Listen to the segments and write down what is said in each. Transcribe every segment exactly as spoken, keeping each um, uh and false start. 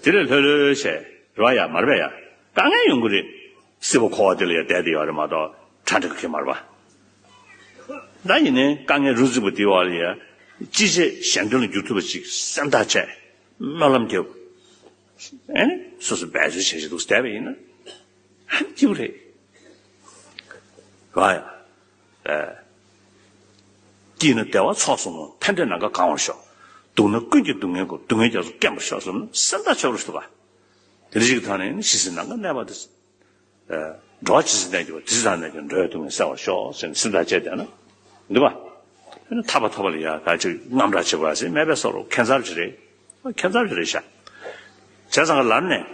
དེ་ལས་ལྷོད་ལྷོད་བྱས་རེད་བ། ཡ་མ་རེད་པས། ཡ་དཀའ་ངལ་ཡོང་གི་རེད། སྲིད་པ་འཁོར་བ་དེ་ལ་ཡ་བསྡད་དེ་ཡོད་རེད་མ་གཏོགས་ཁྲ་ཁྲ་གི་མ་རེད་པ། ད་ཡིན་ནའི་དཀའ་ངལ་རུ་རྫིག་པ་དེའི་འོག་ལ་ཡ་ཅི་བྱས་གཞན་དོན་ལ་འགྱུར་ཐུབ་པ་ཅིག་སེམས་ཐག་བཅད། སྨོན་ལམ་རྒྱབ། ཨེ་ནི་སོ་སོ་འབད་རྩོལ་བྱས་བྱས་འདུག་བསྡད་པ་ཡིན་ན་ཧམ་སྐྱིད་པོ་རེད། རེད་བ། ཡ། ཨེ། སྐྱིད་ན་བདེ་བ་ཚོགས་བསོད་ནམས། ཕན་བདེ་ནམ་མཁའ་གང་བར་ཤོག། སྡུག་ན་ཀུན་གྱི་སྡུག་བསྔལ་ཀུན། སྡུག་བསྔལ་རྒྱ་མཚོ་སྐེམ་པར་ཤོག་ཟེར་ན་སེམས་ཐག་ཆོད་པར་ཐུབ་པ། དེ་འདྲ་ཞིག་གི་ཐོག་ནས་ཇི་སྲིད་ནམ་མཁའ་གནས་པ་དེ། ཨེ། འགྲོ་བ་ཇི་སྲིད་གནས་ཀྱི་བར། དེ་སྲིད་ནམ་མཁའ་གནས་ཀྱི་བར། འགྲོ་བའི་སྡུག་བསྔལ་སེལ་བར་ཤོག་ཟེར་ནས་སེམས་ཐག་བཅད་བསྡད་ན་འདུག་པ། ཨ་ནི་ཐར་པ་ཐོབ་པ་ལ་ཡ་ག་ཅིག་རྔམ་དྲག་བྱེད་པ་ཟེར་མེད་པའི་བཟོ་འདྲ། ཁྱད་མཚར་ཅིག་རེད། ཁྱད་མཚར་ཅིག་རེད་ཤག། བྱས་ཙང་ལམ་ནས་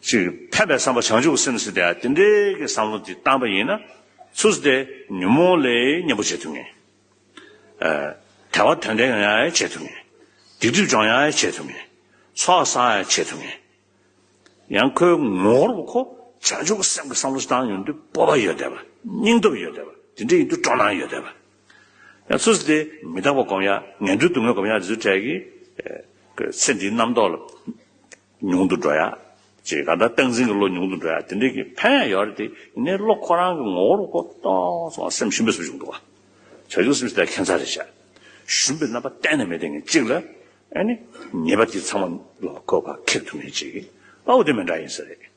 ཅིག་ཕན་པའི་བསམ་པ་བྱང་ཆུབ་ཀྱི་སེམས་ཟེར་དེ་དེ་འདྲའི་གི་བསམ་བློ་དེ་བཏང་པ་ཡིན་ན། ཚུར་དེ་ཉོན་མོངས་ལས་མཉེས་པོ་བྱེད་ཐུབ་ངེས། ཨ། དལ་བ་དོན་ལྡན་ཡོང་ཡ་བྱེད་ཐུབ་ངེས། སྡིག་སྒྲིབ་སྦྱོང་ཡ་བྱེད་ཐུབ་ངེས། ཚོགས་བསགས་ཡ་བྱེད་ཐུབ་ངེས། ཡང་ཁོའི་ངོ་བོར་ཁོ་བྱང་ཆུབ་ཀྱི་སེམས་ཀྱི་བསམ་བློ་ཞིག་བཏང་ཡོང་དུས་སྤོབས་པ་ཡོད་བསྡད་པ། སྙིང་སྟོབས་ཡོད་བསྡད་པ། དེ་འདྲ་ཡིན་དུས་སྤྲོ་སྣང་ཡོད་བསྡད་པ། ཡང་སོ་སོ་དེ་མི་རྟག་པ་སྒོམ་ཡ། ངན་འགྲོའི་སྡུག་བསྔལ་སྒོམ་ཡ་དེ་ཚོའི་གྲས་ཀྱི་ཚེ་འདིའི་རྣམ་རྟོག་ལ་ཉུང་དུ་འགྲོ་ཡ། ཅེས་གང་ལྟར་སྟངས་འཛིན་གྱི་བློ་ཉུང་དུ་འགྲོ་ཡ་དེ་འདྲ་གི་ཕན་ཡ་ཡོད་རེད་དེ། ཡིན་ནའི་བློ་ཁོ་རང་གི་ངོ་བོར་ཁོ་ཏོག་ཙམ་སེམས་ཞུམ་པའི་བཟོ་བྱུང་འདུག་བ། བྱང་ཆུབ་སེམས་ཞེས་པ་ཁྱད་མཚར་རེད་ཤག། ཞུམ་པའི་རྣམ་པ་གཏན་ནས་མེད་དེ། ངས་གཅིག་ལ་ཨ་ནི་ཉེས་པ་དེ་ཚང་མ་ལོག་གོ་བ་ཁེབས་ཐུབ་མཁན་ཅིག་གི་དཔའ་བོ་དེ་མི་འདྲ་ཡིན་ས་རེད།